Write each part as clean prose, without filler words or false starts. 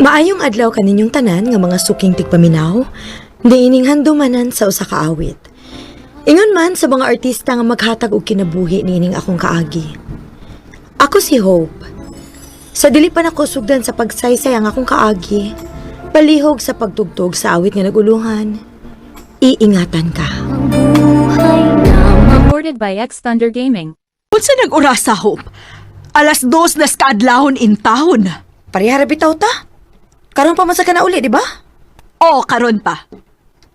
Maayong adlaw kaninyong tanan nga mga suking tigpaminaw, niining handumanan sa usa ka awit. Ingon man sa mga artista nga maghatag og kinabuhi niining akong kaagi. Ako si Hope. Sa dili pa nako sugdan sa pagsaysay ang akong kaagi, palihog sa pagtugtog sa awit nga naguluhan, iingatan ka. Recorded by X Thunder Gaming. Unsa nag-orasa, Hope? 2:00 nas kaadlawon in town. Pareha ra bitaw ta. Karon pa man sa ka na uli, di ba? Oo, karon pa.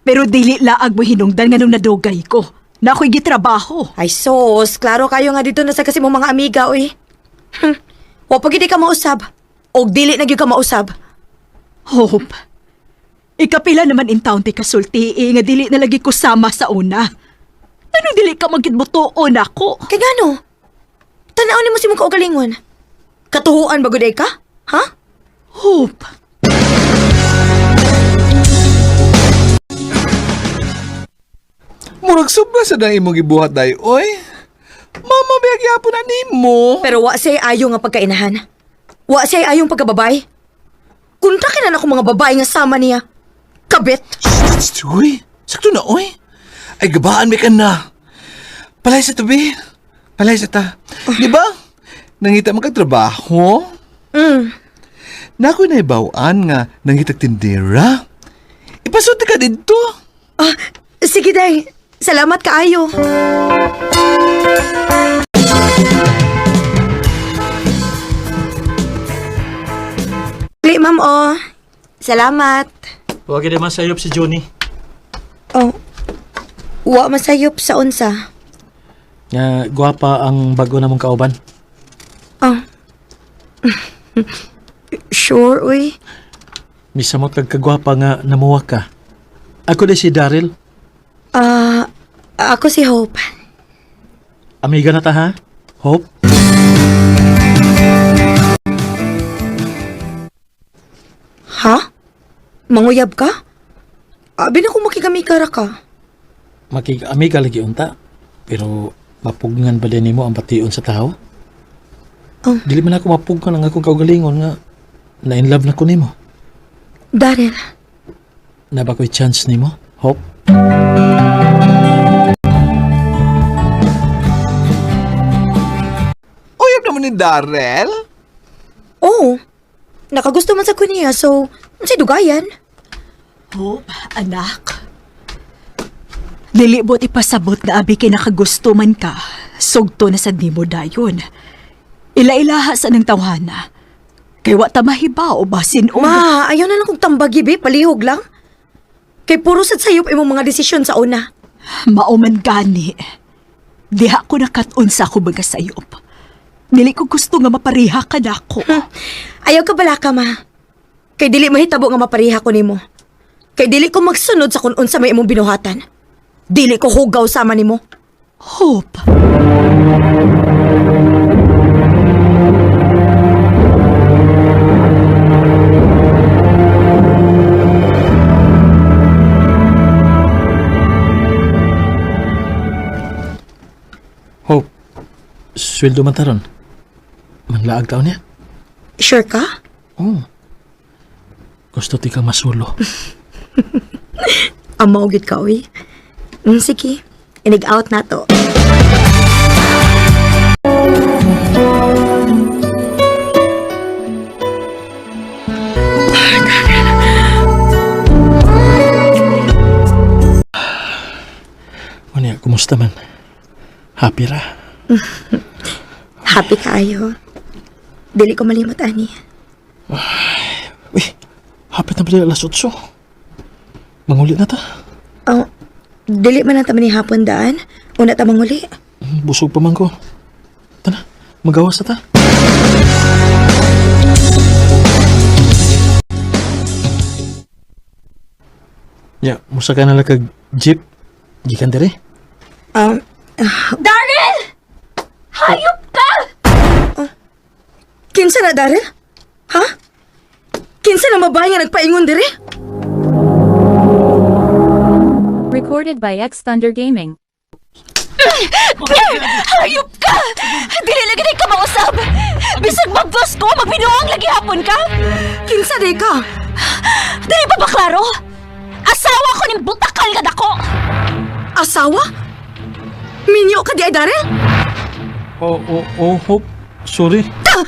Pero dili laag mo hinungdan nganong nadugay ko. Na ako'y gitrabaho. Ay sos, klaro kayo nga dito na sa kasi mo mga amiga, oy. Wa pa gid ka mausab. Og dili na gyud ka mausab. Hope, ikapila naman in town ti kasulti eh, nga dili na lagi ko sama sa una. Ano dili ka magkidbutuon ako? Kay ngano? Tan-aw nimo si mong kaugalingon. Katuhuan ba gud ay ka? Ha? Hope, Murag sobra sa nang imong gibuhat day, oy. Mama, biyag yapon na nimo. Pero wa siya ayo nga pagkainahan. Wa siya ayong pagkababay. Kunta na ako mga babae nga sama niya. Kabit. Shh, uy. Sakto na, oy. Ay, gabaan may ka na. Palay sa tabi. Palay sa ta. Di ba? Nangita man kag trabaho. Nakoy naibawaan nga nangitag tindera. Ipasulti ka dito. Ah, sige day. Salamat kaayo. Dali, ma'am, oh. Salamat. Huwag naman sayop si Johnny. Oh. Wa masayop sa unsa. Nga, gwapa ang bago namong kauban. Oh. Sure, uy. Misamot kag kagwapa nga namuwa ka. Ako di si Daryl. Ah, ako si Hope. Amiga na ta ha? Hope? Ha? Manguyab ka? Abi na kung makigamikara ka. Makig-amiga lagi unta. Pero mapugngan ba din nimo ang bation sa tao? Oh. Dili man ako mapugnan ang akong kaugalingon nga na in love na ko nimo. Daryl, Na ba ko'y chance nimo? Hope? Uyab naman ni Darrell. Oo. Nakagusto man sa ko niya, so, unsay dugayan? Hope, anak. Dili mo't ipasabot na abi kay nakagusto man ka, sugto na sad nimo dayon. Ila-ilaha sa nang tawhana. Kay wa ta mahiba o basin o Ma, ayaw na lang kong tambagi, be. Palihog lang. Kay puro sad sayop imong mga desisyon sa una. mao man gani. Diha ko nakat-on sa ako mga sayop. Dili ko gusto nga mapareha ka nako. Ayaw ka bala ka, ma. Kay dili mahitabo nga mapareha ko nimo. Kay dili ko magsunod sa kung unsa may imong binuhatan. Dili ko hugaw sama nimo. Hope. Hope. Sweldo man taron. Manlaag taon niya. Sure ka? Oh. Gusto ti kang masulo. Amaw gid ka, oy. Sige. Inig out na to. Unya, kumusta man? Happy ra? Happy kaayo. Dili ko malimot ani. Uy, hapit na pala 8:00. Manguli na ta. Oh, dili man ang ni hapon daan. Una ta manguli. Busog pa man ko. Tana, magawas na ta. Ya, musa ka na lang kag jeep. Gikan diri. Daryl! Hayop ka! Kinsa na, Daryl? Ha? Kinsa na mabahay nga nagpaingon diri? Recorded by X Thunder Gaming. Hayop ka! Dili lagi na ka mausab! Bisag mabdos ko, magbinuang lagi hapon ka! Kinsa di ka? Dili pa ba klaro? Asawa ko ning butakal nga dako! Asawa? Minyo ka di ay, Daryl? Oh, Hope. Sorry. Oh,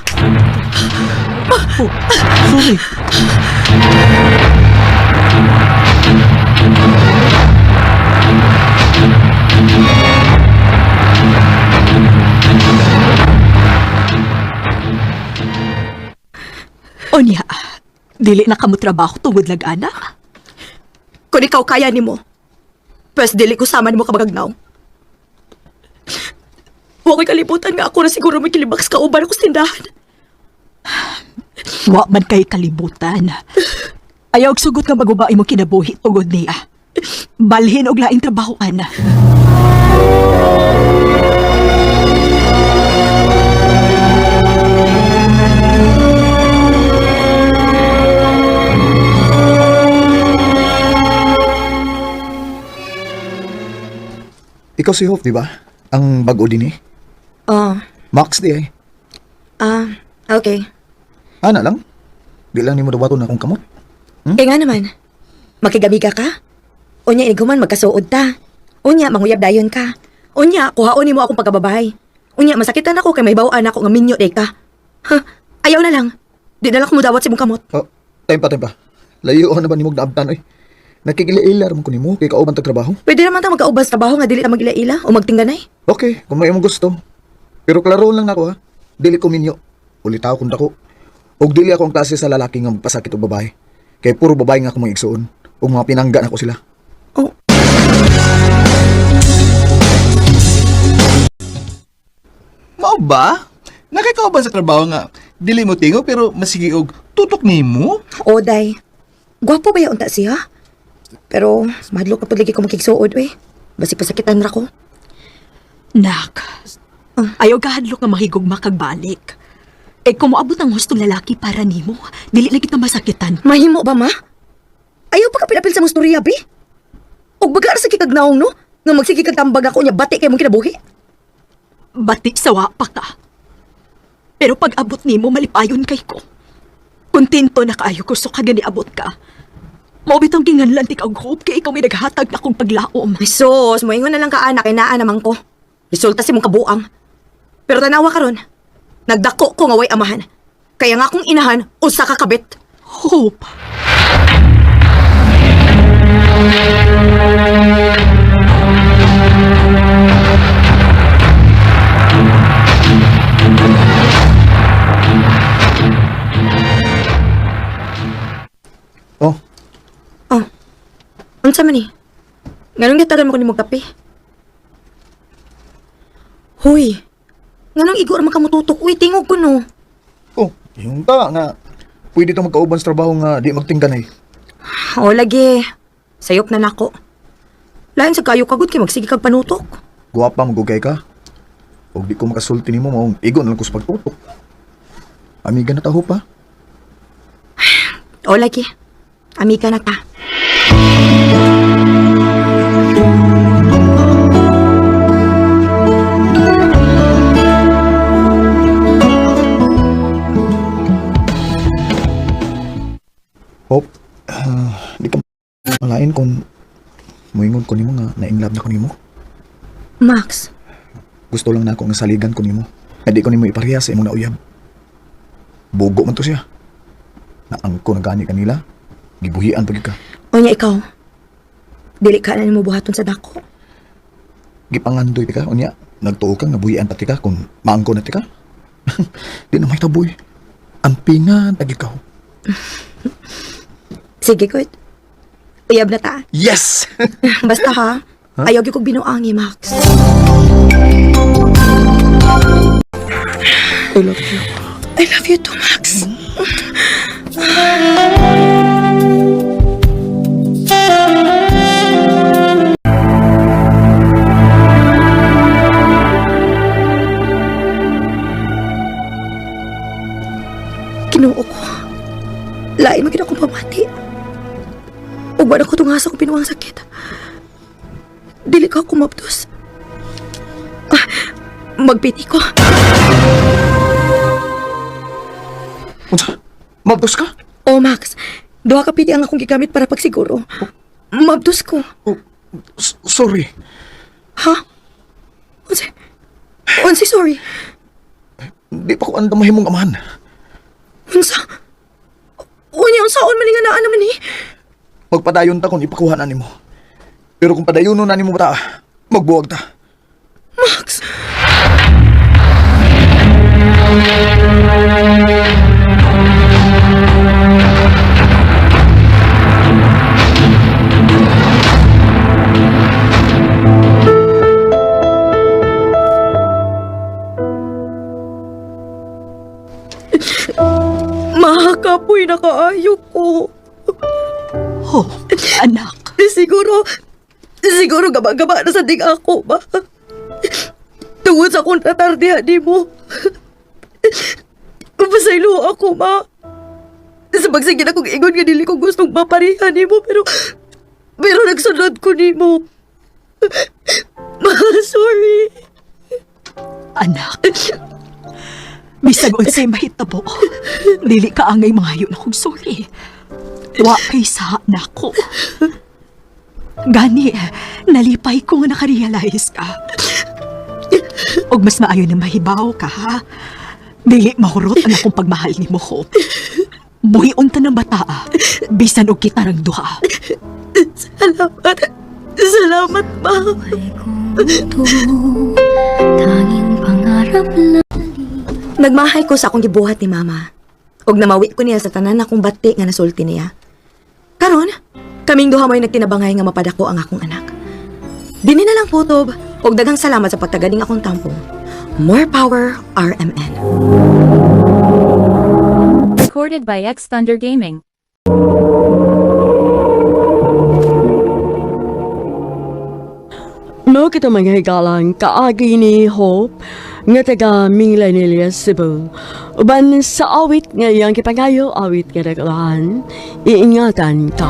sorry. Onya, dili na kamo trabaho tungod lag anak. Kung ikaw kaya nimo, pwes dili ko sama nimo kabagagnaw. Huwag ko'y kalibutan nga ako na siguro may kilibaks ka uban ako sa tindahan. Wa man kay kalibutan. Ayaw og sugot nga maguba imong kinabuhi tungod niya. Balhin og laing trabahoan. Ikaw si Hope, di ba? Ang bago din eh. Oh, Max di ay. ah, okay. Ana lang. Di lang nimo dawaton akong kamot. Kaya nga naman, makigamiga ka? Unya, iniguman, magkasuod ta. Unya, manguyab dayon ka. Unya, kuhaon nimo akong pagkababae. Unya, masakitan ako kay may bawaan ako nga minyo day ka. Ha, ayaw na lang. Di na lang kumudawat sa imong kamot. Oh, time pa, time pa. Layo na ba nimo naabtan oy? Nakikila-ila ra man ko nimo kay kauban tag trabaho. Pwede naman ta magkaubas trabaho nga dili ta magila-ila o magtingganay. Okay, kung may imong gusto. Pero klaro lang nako ha. Dili ko minyo. Ulitaw kung dako. Og dili ako ang klase sa lalaki nga magpasakit og babae. Kay puro babae nga ako mga igsuon. Ug mga pinangga nako sila. Oh, Mao ba? Nakikauban sa trabaho nga. Dili mo tingo pero masigi og tutok nimo. Oday. Gwapo ba unta siya? Pero madlok na pud lagi ko makigsuod eh. Basig pasakitan ra ko. Nak, ayaw kahadlok nga mahigugma kag balik. Eh kung moabot ang hustong lalaki para nimo, dili na kita masakitan. Mahimo ba ma? Ayaw pa ka pinapil sa musturya bi. Og baga ra sa kikag naong no? Nga magsige kag tambag ako niya bati kay mong kinabuhi. Bati sawa pa ka. Pero pag abot nimo malipayon kay ko. Kontento na kaayo ko so kagani abot ka. Mao bitong ginganlan ti og hope kay ikaw may naghatag na akong paglaom. Ay sus, moingon na lang ka anak kay naa naman ko. Resulta si mong kabuang. Pero tanawa karon. Nagdako ko nga way amahan. Kaya nga akong inahan usa ka kabit. Hope. Oh, Oh. Unsa man ni? Nganong gitagan mo ko nimo kape? Huy. Nganong igo ra man ka motutok? Uy, tingog ko no. oh, yung ta nga pwede to magkauban sa trabaho nga di magtingganay. O lagi. Sayop na nako. Lain sa kayo kagud kay magsige kag panutok. Guwapa magugay ka. Og di ko makasulti nimo maong igo na lang ko sa pagtutok. Amiga na ta Hope ha. O lagi. Amiga na ta. Hope, di ka malain kung moingon ko nimo nga na-inlove na ko nimo. Max, Gusto lang nako nga saligan ko nimo. Nga di ko nimo ipareha sa imong nauyab. Bugo man to siya. Naangko na gani kanila. Gibuhian pa gyud ka. unya ikaw. Dili ka na nimo buhaton sa dako. Gipangandoy ti ka unya. Nagtuo ka nga buhian pa ti ka kung maangko na ti ka. Di na may taboy. Ampingan ag ikaw. Sige, good. Uyab na ta. Yes! Basta ha, ayaw gyud kog binuangi, Max. I love you. I love you too, Max. Kinuo ko. Lain mo akong pamati. Ug wala ko tungasa kong pinuang sakit. Dili ka kumaptos. Magpiti ko. Unsa? Mabdos ka? Oh, Max. Duha ka piti ang akong gigamit para pagsiguro. Mabdos ko. Oh, sorry. Ha? Unsa? Unsa, sorry. Di pa ko andam mahimong amahan. Unsa? Unya, unsaon man nga naa naman eh. Magpadayon ta kung ipakuha na nimo. Pero kung padayonon na nimo ta, magbuwag ta. Max! Makakapoy na kaayo ko. Hope, anak. Siguro, siguro gaba-gaba na sa ding ako ba? Tungod sa akong tatardihan ni mo. Pasaylo ako, ma. Sa pagsige na kong ingon nga dili ko gustong mapareha ni mo, pero... Pero nagsunod ko ni mo. Ma, sorry. Anak. Bisag unsay mahitabo. Dili ka angay mangayo na kong sorry. Wa kay sa nako. Gani, nalipay ko nga nakarealize ka. Og mas maayo na mahibaw ka, ha? Dili mahurot ang akong pagmahal ni mo, Hope. Buhion ta ng bataa, bisan og kitarang duha. Salamat. Salamat, ma. Nagmahay ko sa akong gibuhat ni Mama. Og namawi ko niya sa tanan akong bati nga nasulti niya. Karon, kaming duha mo'y nagtinabangay nga mapadako ang akong anak. Dini na lang putob, og daghang salamat sa pagtagaling akong tampong. More power, RMN. Recorded by X Thunder Gaming. Mo kita mga higalang kaagi ni Hope nga taga Minglanilla, Cebu. Uban sa awit nga iyang kipangayo, awit nga nagulahan, iingatan ka.